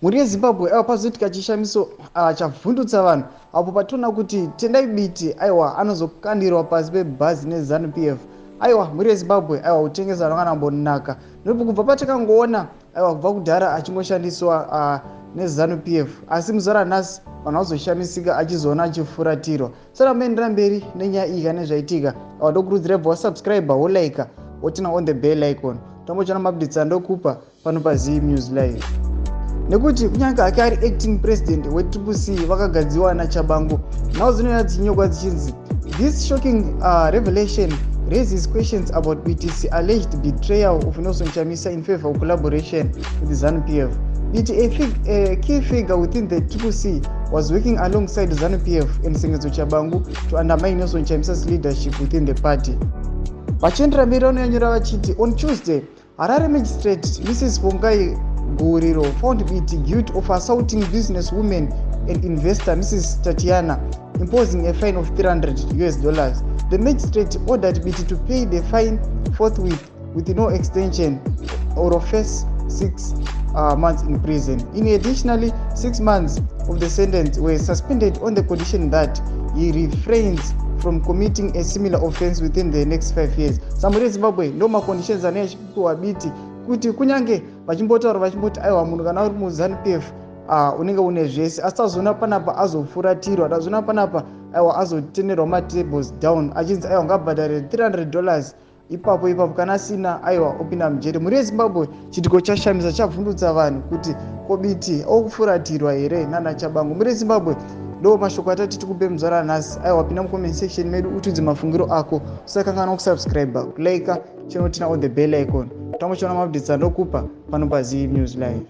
Mhuri yeZimbabwe, aiwa, pazoitika chishamiso chavhundutsa vanhu apo pationa kuti Tendai Biti, aiwa, anozokandirwa pasi pebhazi neZANU PF. Aiwa, mhuri yeZimbabwe, aiwa, kutengesa vanhu kanambonaka nopo kubva patakangoona, aiwa, kubva kudhara achingoshandiswa neZANU PF, asi muzuva ranhasi vanhu vazoshamisika achizoona achifuratirwa. Sara muendera mberi nenyaya iyi kane zvaitika. Aiwa, ndokurudzira bva wasubscribe, wolike, woturn on the bell icon, tambochana maupdates andokupa pano paZ News Live, nekuti kunyange ake ari acting president weTriple C vakagadziwa naTshabangu, nhau dzinouya dzichinyogwa dzichinzi, "This shocking revelation raises questions about Biti's alleged betrayal of Nelson Chamisa in favor of collaboration with ZANU PF. Biti, a key figure within the Triple C, was working alongside ZANU PF and Sengezo Tshabangu to undermine Nelson Chamisa's leadership within the party." Vachiendera mberi vanonyanyora vachiti, "On Tuesday, Harare magistrate Mrs Vongai Guriro found Biti guilty of assaulting businesswoman and investor Mrs Tatiana, imposing a fine of US$300. The magistrate ordered Biti to pay the fine forthwith with no extension or face 6 months in prison. In additionally, 6 months of the sentence were suspended on the condition that he refrains from committing a similar offense within the next 5 years." Samuri yeZimbabwe, ndo maconditions anenge achipiwa Biti, kuti kunyange vachimbotaura vachimboti, aiwa, munhu kana uri muZANU PF unenge une zvese, asi tazoona panapa azofuratirwa, tazoona panapa, aiwa, azotenerwa matables down, achinzi, aiwa, ngabhadhare $300 ipapo ipapo, kana asina, aiwa, opinda mujeri. Mhuri yeZimbabwe, chiitiko chashamisa, chavhundutsa vanhu kuti koBiti okufuratirwa here nana Tshabangu? Mhuri yeZimbabwe, ndo mashoko atati tikupe muzuva ranhasi. Aiwa, pinda mucomment section medu utudze mafungiro ako. Usakanganwa kusubscribe, kulike channel, turn on the bell icon, tangochiona maupdates andokupa pano paZ News Live.